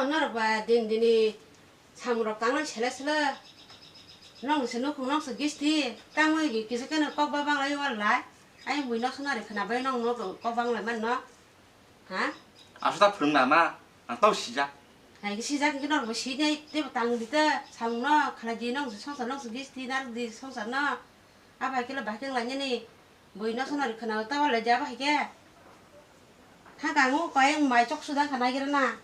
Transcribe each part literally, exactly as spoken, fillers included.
Norok ba din dini samung rok tangnai sele sele. Nong se nukhung nong se gisti tangwi kisa keno kok ba banglai wal lai. Ai bui nok sonari khna bai nong nok kok banglai man no. Ha? Aswk ta phwrwng na ma, ang tau sijak. Hai khe sijak hwnkhe norok bo sinai teibo tang di ta samung no khalai di nong se songsar nong se gisti narwk di songsar no. Abo hai khe le bahai khe wng lai nini. Bui no sonari khwna o ta wal le jaba hai khe. Ha kango koi wng mai chok suda khana gira na.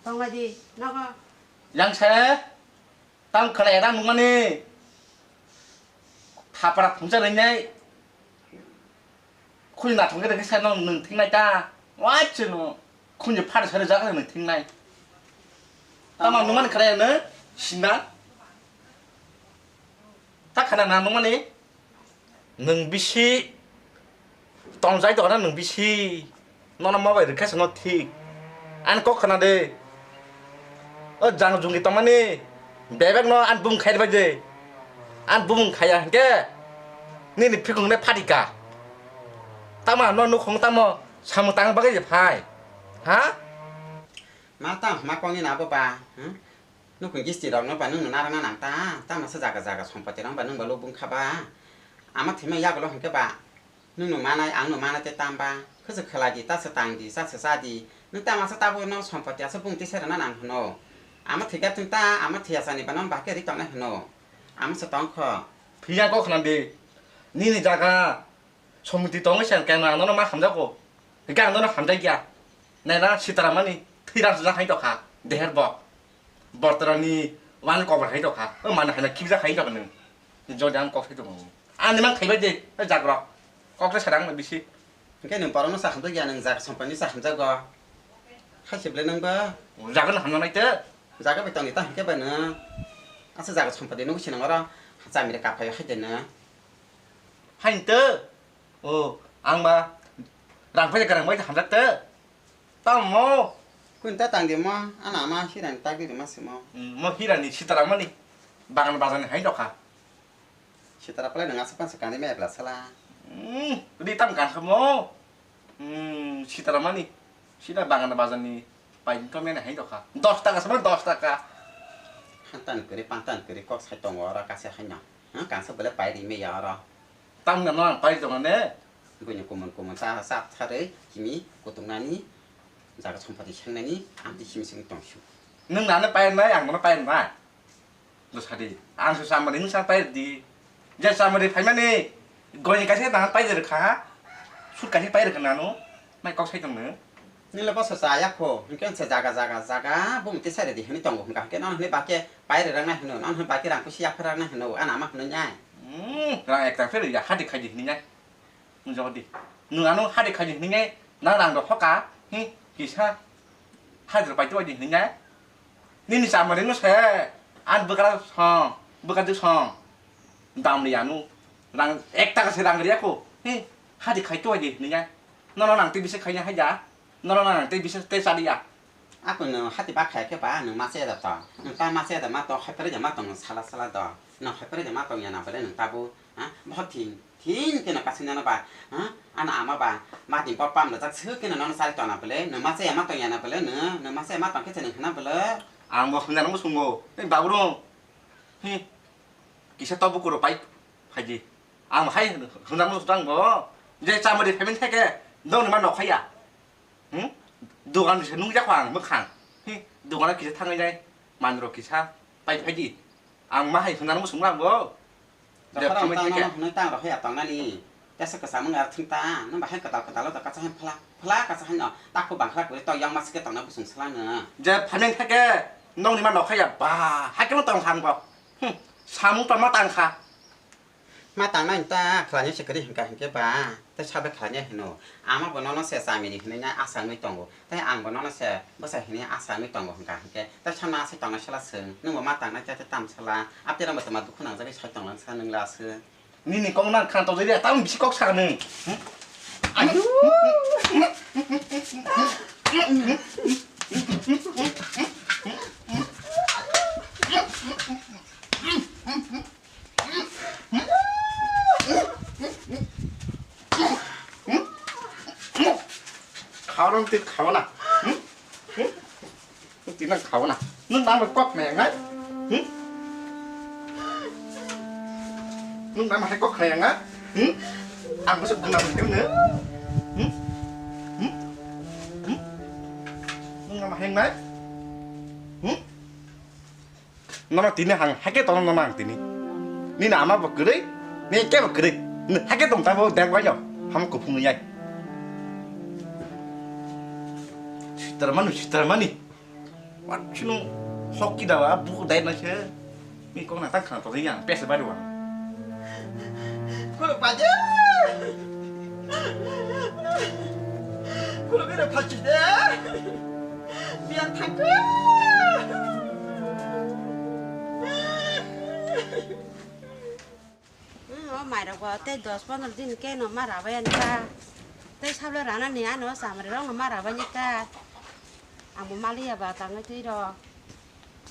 Tong lai di nogo. Yang se tang khwna era nung mani. Thapra phungsa rinai. Khuni nathung khe rwkhe sai no nwng thingnai ta. Wai chwng khuni phar sai rwjak nwng thingnai. Tama nung mani khwna no sinna. Ta khwna na nung mani. Nwng bisi tongjai tongna nwng bisi. Nono ma bai rwkhe sano thik. Ani kok khwna de. O jang jungni tongmani bebek no ani bumung khai bai de. Ani bumung khaya hwnkhe nini phikung ne phatika. Tama no nukhung tamo samung tang bagwi je phai. Ha? Ma tang ma kongni na bo ba. Hmm? Nukhung gisti rok no ba nung no narwkna nang ta. Tama sa jaga jaga sompoti rok ba nung ba lubung kha ba. Ama thima yagulo hwnkhe ba. Nwng no manai, ang no manai tei tamba. Khwchwk khlai di, ta se tang di, cha se cha di. Nwng tama se tabuk no sompoti aswk bumung tisa rwna nang hwno. Ama thwikha thwng ta, ama thwiya chani ba non bahai khe ri tongnai hwno. Ama se tong kho. Phiya kok khna di. Nini jaga sompoti tongwi se keng ang nono ma hamjago. Hwnkhe ang nono hamjakya. Naina sitaramani thwi rang sujak hai tokha. Deher bok. Bortorani wani kobor hai tokha. O mani hai khibjak hai tokha nwng. Jodi ang kok sai tongo. Ani mang khaibai de, o jagrok. Kok le serang bisi. Hwnkhe nwng borokno sa hamjakya, nwng jaga sompani sa hamjago. Hai se belai nwng ba? Jaga no hamna nai te. Jaga bai tongdi ta hwnkhe bai nwng. Asa jaga sompani nugwi sinang oro. Chamire kaphai hai de nwng. Hai te. O, ang ba rang phai de kwrang bai hamjak te. Tamo. Kun ta tang de mo, ana ama hirani tagwi rima simo. Hmm, mo hirani sitaramani. Bagan bajan hai dokha. Sitara pala nang aswk pansa kani me ebla sala. Hmm, di tam kan khamo. Hmm, sitaramani. Sida bagan bajan ni pai to mene hai dokha. Dos taka sama dos taka. Hantan kuri pantan kuri kok sai tongo ora kase hai na. Ha, kangsa bele pai ri me ya ora. Tam na no ang pai tongo ne. Buini kumun kumun sa sa thare kimi kutung nani. Jaga sompati sengnani amti simi simi tongsu. Nwng nano pairnai, ang bono pairnai. Bwsadi, ang se chamani nwng sa pairdi. Je chamani phaimani, goini kaisa nang pairdi rwkha. Sut kaisa pairwkha nano. Mai kok sai tongno. Nile boso chaya kho, hwnkhe se jaga, jaga, jaga, bumti sai rwdi hwnwi tongo hwnkha. Hwnkhe nono hwnwi bakhe pairwrwknai hwno, nono hwnwi bakhe rang puisi yapharwrwknai hwno, ano ama hwnwi nai. Hmm, rang ekta phir ya, hadi khaidi hwnwi nai. Nwng jodi. Nwng ano hadi khaidi hwnwi nai, nang rang rok hoka, hi, kisa hadi rok paito di hwnwi nai. Nini chamani no se, an bwkra song, bwkra di song. Dam li anu, rang ek taka se rang riya ko, hi, hadi khaito di hwnwi nai. Nono nang tei bisa khaina haida, nono nang tei bisa tei chaliya. Ako no hati ba khaya khe ba nwng ma chaya da to. Nwng ta ma chaya da ma to hai pore da ma tong sala sala do. Nwng hai pore da ma tong ya na bole nwng tabu, ha? Bo thin thin khe no kasing nano ba, ha? Ano ama ba ma tin por pam rajak suk khe no nono chari tong na bole nwng ma chaya ma tong ya na bole nwng, nwng ma chaya ma tong khe se nwng hana bole. Ang bo hwnjano musungo. Tei babu rong. Hi. Kisa to bukuro pai phaidi. Ang hai hwnjano musung bo. Je chamari phaimani theke dong ma nokhaya. Hmm? Dogan se nungjak ang mwkhang. Hi, dogan kisa thangwi nai. Manrok kisa pai phaidi. Ang ma hai hwnjano muchung lang bo. Dokhorok tang nono hwnwi tang rok ya tongnani. Tesa kwchangmung ar thung ta. Nang bahai kwtal kwtal o kacha hai phla phla kacha hai no. Takhu bangkha kuri to yang ma sike tongna busung sala no. Je phaimani theke nongni ma nokhaya ba. Hai khe tong thang bo. Hmm. Samung tongma tang kha. Ma tangnai ta khlainai se kwrwi hwnkha hinkhe ba, tei sabai khlainai hwno. Ama bo nono se chamiri hwnwi nai asa wngwi tongo, tei ang bo nono se bwsa hwnwi asa wngwi tongo hwnkha hinkhe, tei samna asai tongnai sala chwng, nwng bo ma tangnai khe tei tam sala, aptera bo tongma dukhu nangjagwi sai tonglang sa nwng la aswk. Nini kok nang khan tojori, tamo bisi kok sa nwng. Hmm? Ayu. Khao rong twi khao na. Hmm? Hmm? Tinang khauna. Nwng nang kok nai ngai. Hmm? Nwng nang hai kok nai ngai. Hmm? Ang bwswk gwnang mwnwi nw. Hmm? Hmm? Hmm? Nwng nang hai nai. Hmm? Nono tini ang hai khe tongno nono ang tini. Nini ama bo kwrwi, nini kebo kwrwi. Nwng hai khe tong tabo dek bai no. Ham kuphung yai. Sitarmani, sitarmani. Wat chino hoki da ba buku dai na se. Mi kok na tang khana to yang pese ba ruwa. Kulo paje. Kulo bere phachi de. Biang thangkhe. Hmm, o mairok bo tei dos pondro din khe no ma rabai ani ta. Tei sabla rana ni ano samari rok no ma rabai ni ta. Ang bo maliya ba tangwi twi rok.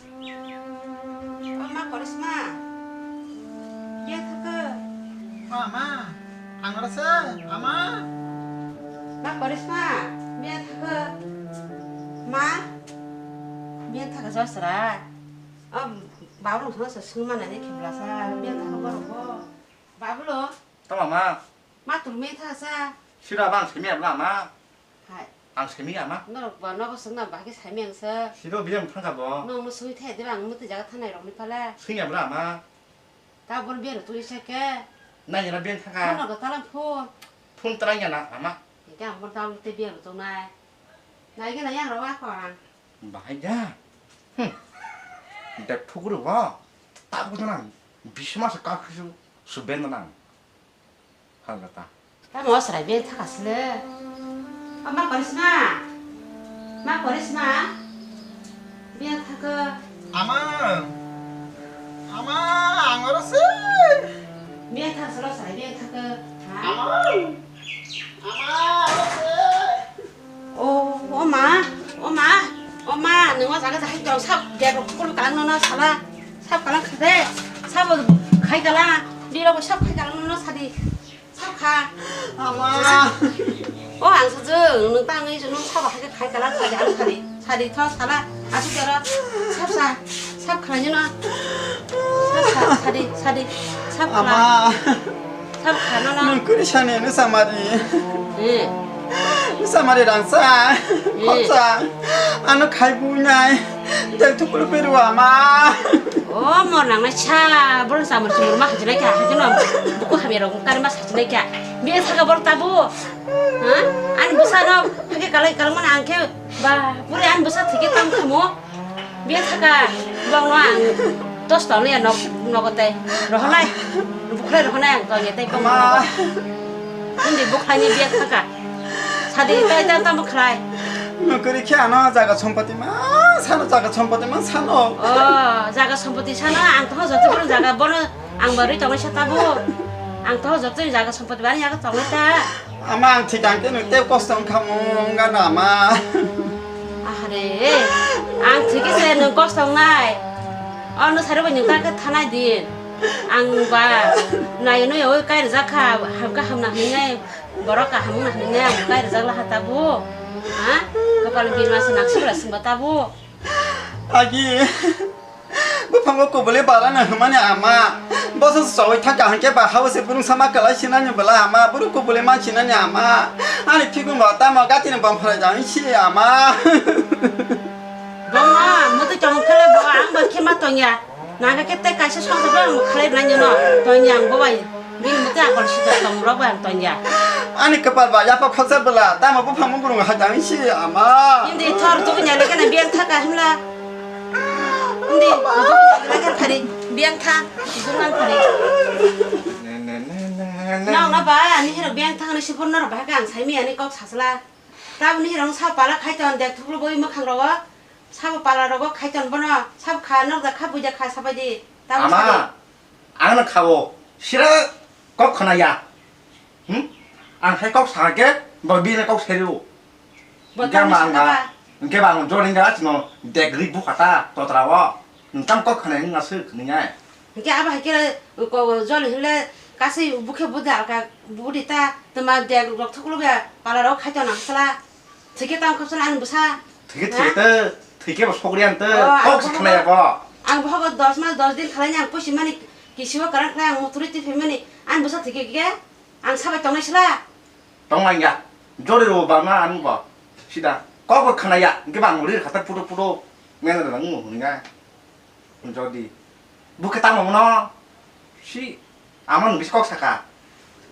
O ma Korisma. Ye thaka. Ma, ma. Ang ora se, ama. Ma Korisma. Ye thaka. Ma. Ye thaka josra. O babu rok sa sungma nani khibla sa. Ye thaka borok bo. Babu lo. Tama ma. Ma tung me tha sa. Sira bang semi abla ma. Hai. Ang semi ama. Norok ba nogo sungna ba ke semi ang sa. Siro biyang thangka bo. Nong mo sui the de bang muti jaga thanai rok ni phala. Sing abla ma. Ta bon biya tu isa ke. Nai na biyang thangka. Phone ko talang phone. Phone talang ya na ama. Ke ang bon talang te biya tu nai. Nai ke na yang ro wa ko ang. Bahai ja. Hmm. Dak thuguru bo. Ta bu nang. Bisma sa ka khisu. Suben nang. Halgata. Tamo srai beng thaka sile. O ma Korisma. Ma Korisma. Beng thaka. Ama. Ama, ang oro se. Beng thaka silo srai beng thaka. Ha? Ama. Ama, oro se. O, o ma, o ma, o ma, nwng o jaga jahai tong, sab bag rok kulu kalang nono sala, sab kalang khade, sabo khai kalang, biro bo sab khai kalang nono sadi, sab kha. Ama. O ang sujung, nwng tang ngi sujung sabo hai khai kalang sadi, ang sadi, sadi tho sala, asuk jaro, sab sa, sab khalai nono, sab sa, sadi, sadi, sab khala. Ama. Sab khana na. Nwng kwrwi sani nwng samari. Eh. Nwng samari rangsa. Eh. Khoksa. Ano khai bunai. Dai thukulu peru ama. O mor nang nai sa. Boro samar sumur ma hajinai kya. Hajino. Buku hamya rok kar ma hajinai kya. Biya saka bor tabu. Ha? Ani busa no. Hake kalai kalmana angke. Ba, puri ani bwsa thike tang khamo. Biya thaka, bongno ang dos tong ya nok, nogo tei. Rohonai, bukhlai rohonai ang tong ya tei bongno. Ma. Hindi bukhlai ni biya thaka. Sadi tai ta tam bukhlai. Nokori khe ano jaga sompati ma, sano jaga sompati ma sano. Oh, jaga sompati sano ang to jote pun jaga bono ang bari tong sa tabo. Ang to jote jaga sompati bani jaga tong ta. Ama ang thik ang khe nwng tei kosto wng kha mo wng gana ama. Ahare, ang thik khe se nwng kosto wngnai. O nwng sari bai nwng ta khe thanai din. Ang ba nai nw oi kai rijak kha, ham khe hamna hwnwi nai, borok kaham wngna hwnwi nai ang kai rijak laha tabuk. Ha? Kapal bini masa naksuk ra singba tabuk. Agi. Buphango kubuli barana hwnmani ama. Boso chawi thaka hwnkhe ba hao se burung sama kwlai sinani bwla ama. Buru kubuli man sinani ama. Ani phigum ba tamo gatini bom phalai jani si ama. Boma, muti tong khala bo ang ba khema tongya. Naga khe tei kaisa songsa bo ang khalai nai no. Tongya ang bo bai. Bini muti akol sida tong rok bai ang tongya. Ani kwpal ba yapha khoksa bwla. Tamo buphango burung ha jani si ama. Indi thor tu nya le kana biang thaka himla. Hindi, dukna gila kan tadi, biang tha, dukna tadi. Nang na ba, ani hero biang tha, ani sipor nor ba, kan sai mi ani kok sasla. Tabuni hero sa pala khai ton dek thuklu boi makhang ro. Sabo pala rogo khai ton bono, sab kha nok da kha buja kha sabai di. Tabuni Ama. Ang no khawo, sira kok khna ya. Hmm? Ang hai kok sa ke, bo bini kok serio. Bo hingke tamo ang saka ba. Hingke ba ang joring ga sino degri bu kata totra wo. Nang tam kok khna nang asuk khna ya. Hingke aba hingke ko jol hile kasi bukhe bude alka budi ta tama deg rok thuklu be pala rok khai to nang sala. Thike tam khapsala ang busa. Thike, ha? Thike te. Thwikhe bo sokriyan tei. Oh, ang kok se bohogo, khnaya bo. Ang bohogo dos mas dos din khlaina ang pusi mani kisiwo kwran khlai ang muthuri twi phaimani. Ang bwsa thwikhe khe ang sabai tongnai sla. Tongmanya. Jori ro ba ma ang bo. Sida. Kok bo khnaya. Hwnkhe bang ri khata puto puto. Mena da nang hwnga. Jodi. Bukhe tamo mono. Si. Amo nwng bisi kok saka.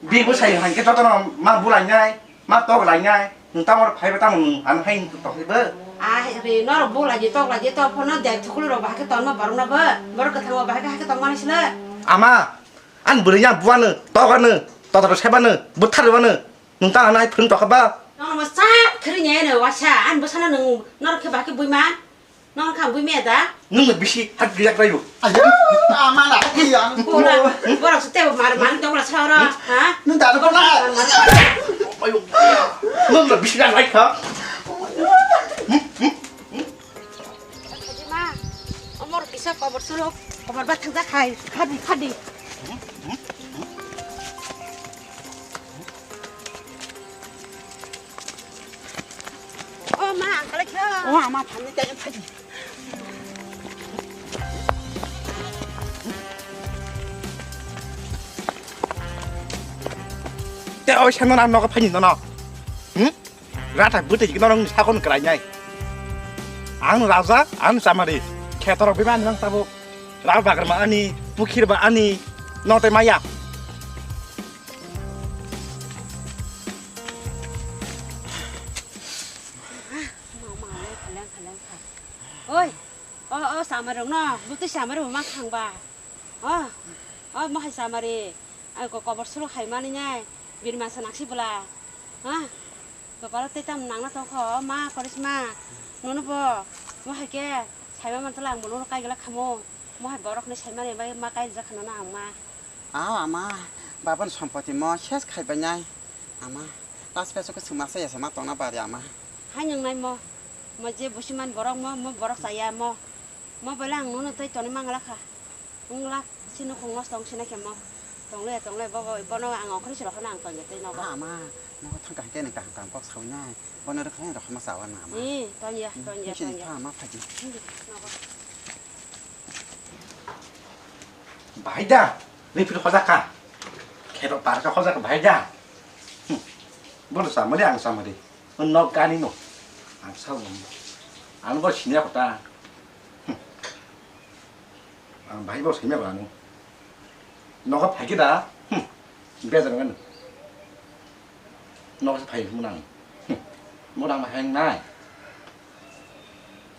Bini bwsai hai khe jotono ma bulainai, ma toklainai. Nwng tamo phaiba tamo nwng ano hai tongphaiba. Ah, re, norok bulaidi toklaidi to phono dai thukulu rok bahai khe tonma borokno bo. Borok kwthango bahai khe hai khe tongmani sile. Ama, ani bwrwi yang buano, tokano, tototo sebano, butharwano. Nwng tamo ano hai phwrwng tokha ba. Nono mo sak khri nyai no wasa, ani bwsano nwng norok khe bahai khe buima. Nono kha bui me da? Nwng bisi hak riyak rayo. Ayo, ama la, iya. Bola, borok su tebo mar, mar tong la soro, ha? Nwng da ko na. Ayo, nwng bisi rak rai kha. Ma, omor kisa kobor suluk, kobor ba thang da khai, khadi, khadi. O ma, ang kalai kha. O ama, phamni tai phai. Te oi sano na nogo phai ni nono. Hmm? Rata bwtwi jikno nong sakon krai nai. Ang raja, ang chamari. Khetorok biman nang tabo. Rao bagar ma ani, pukhir ba ani, note maya. Oi, o, o, samarok no, butwi samarok ma khang ba. O, o, mohai samari, ai ko kobor suluk hai mani nai, bini masa naksi bwla. Ha? Koparo tei tamo nangna tongkho, o ma, korisma. Nono bo, mohai khe, saima mantala ang bo nono kai glak khamo. Mohai borok ni saimani bai ma kai rijak khana na ang ma. Ao ama, babon sompoti mo ses khai bai nai. Ama, tas peso khe swngma sa yasa ma tongna bari ama. Hai nang nai mo, mo je busiman borok mo, mo borok chaya mo. Mo bai lang nono tei toni mangla kha. Wngla, si nukhung nosto wng sinai khe mo. Tongle, tongle, bobo, bono ang okhorni siro khana ang tonje tei nogo. Ah, ama, nogo thang kaham khe nang kaham kaham kok sawi nai. Bono rwkha nai rwkha ma sawa na ama. Ee, tonje, tonje, tonje. Sini tha ama phaji. Hindi, nogo. Bahai da, ni phir hoja kha. Khero par kha hoja kha bahai da. Hmm. Bono samari ang samari. Nok gani no. Ang sao. Ang bo sinya kota. Hmm. Ang bahai bo simi ba ano. Nogo phai khe da. Hmm. Bejar ngan. Nogo se phai mo nang. Hmm. Mo nang ma heng nai.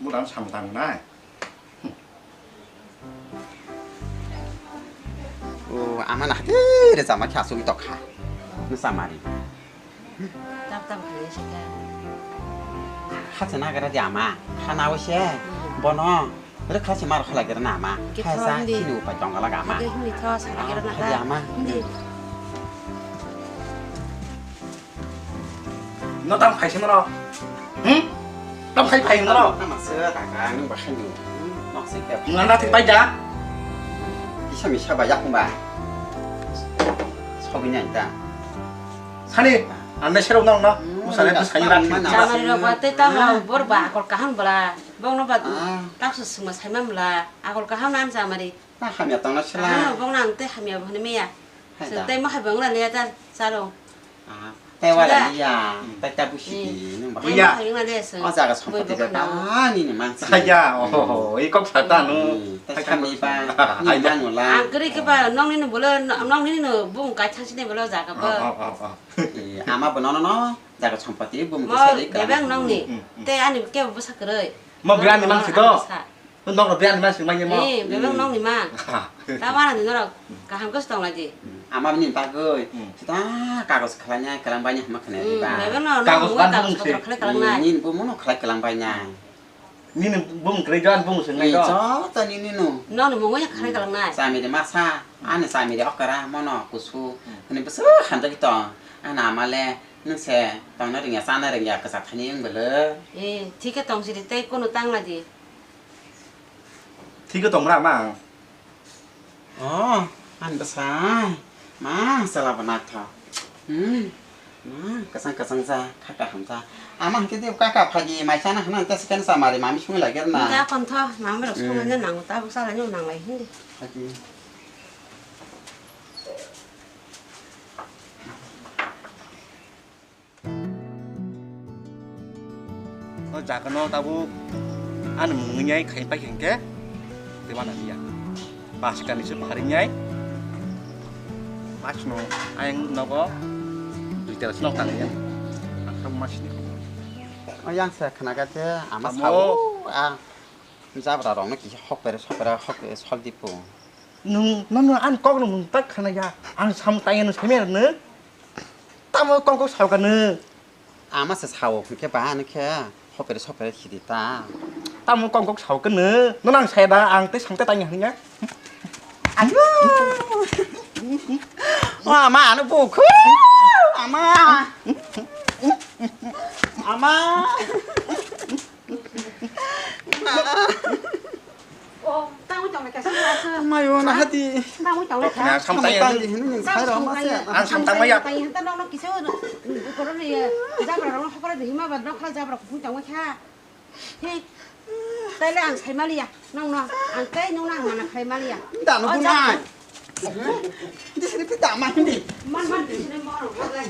Mo nang sam tang nai. Hmm. O ama na hati re jama kha sui tok kha. Ni samari. Tap tap khlai se kha. Kha se na gara di ama. Kha na o se. Hmm. Bono. Re kha se mar khala gara na ama. Kha sa hindi. Sini upai tong gala ama. Hindi tho sa gara na ta. Ama. Hindi. No tam khai se mano. Hmm? Tam khai phai mano. Nama se ta ka nung ba khai ni. Nok se ke. Nang na thik pai ja. Isa mi sa ba yak ba. Sobi nai ta. Sani, anda serok nang na. Hmm, musa ne ya, bus khai ta rak. Mana. Jamari rok ba te ta ma bor ba akol kaham bla. Bong no ba. Ah. Tak su suma sai mam bla. Akol kaham nan jamari. Ta hamya tong na sila. Ano bong nang te hamya bo ne meya. Hai da. Sing te ma hai bong na le ta saro. Ah, tei wala liya, tei ta busi di, nung ba. Buya. Hai wala le sing. O jaga sompoti ba ni ni mang si. Saya, oh, i kok sata nu. Hmm, tei sami ba, ni mang wala. Ang kri ke ba, nong ni bolo, nong ni no bung kai thang sini bolo jaga ba. Oh, oh, oh, oh. Eh, ama bo no, no, no, jaga sompoti bung mo, ke sari bebang nong ni. Hmm, hmm. Tei ani ke bo sa kroi. Mo biani mang si to. Nok rok biani ma sing manya mo. Eh, bebak nok ni ma. Ta wana ni norok kaham khe tong lai di. Ama ni bagwi. Hmm. Sita kagos khlai nai, kalang bai nai hwnma khna di ba. Hmm, bebak no, kagos ban bung se. Khlai kalang nai. Ni bo mono khlai kalang bai nai. Nini bung kre jan bung se nai do. Joto nini no. No ni mungwi khlai kalang nai. Sami de masa, ani sami de okra, mono kusu. Hmm. Ani bwswk hamjak tong. Ana ama le, nung se tongna rwngya, chana rwngya, kwchak thani wng bwlw. Eh, thik khe tong sidi tei kono tang lai di. Thik khe tong mra ma ang. Oh, ani bwsai. Ma, chwla bo naithok. Hmm. Ma, kwchang kwchang ja, kha kaham ja. Ama hwnkhe de kaka phaidi mai chana hwnna tei se khe chamari mami songwi lai khe na. Wngkha kontho, mami rok songwi Hmm. no nango, tabuk salai no nanglai hindi. Phaidi. O jaga no tabuk ani mungwi nyai khai pai hwnkhe tei mana liya. Paskani se pharingnai. Masno ayang nogo duita se nok tangya. Asam masni. O yang se khna ga je ama Amo. Sao a jabra rok no kisa hok pere sok pere hok pere sol dipo. Nung nono an kok no nung tak khna ya. Ang sam tangya no seme no. Tamo kok kok sao ka no. Ama se sao hwnkhe ba hwnkhe hopere sopere khidi ta. Tamo kok kok sao khe nw, nono ang saya da, ang tei sam tei tangya hwnya. Ayo. O ama ano bukhu. Ama. Ama. O, tangwi tongmai kaisa ma se. Mayo na hati. Tangwi tongmai kha. Ya, samtai. Samtai hini ni sai rok ma se. Ang samtai maya. Tai hanta nokno kisa, koroni, jabra rok hokra de hima ba nokra jabra kuphung tongmai kha. He. Taile ang sai maliya. Nokno, ang tai nokno ang mana khai maliya. Da no bunai. Disini pita ma hindi. Man man disini mo rok lai.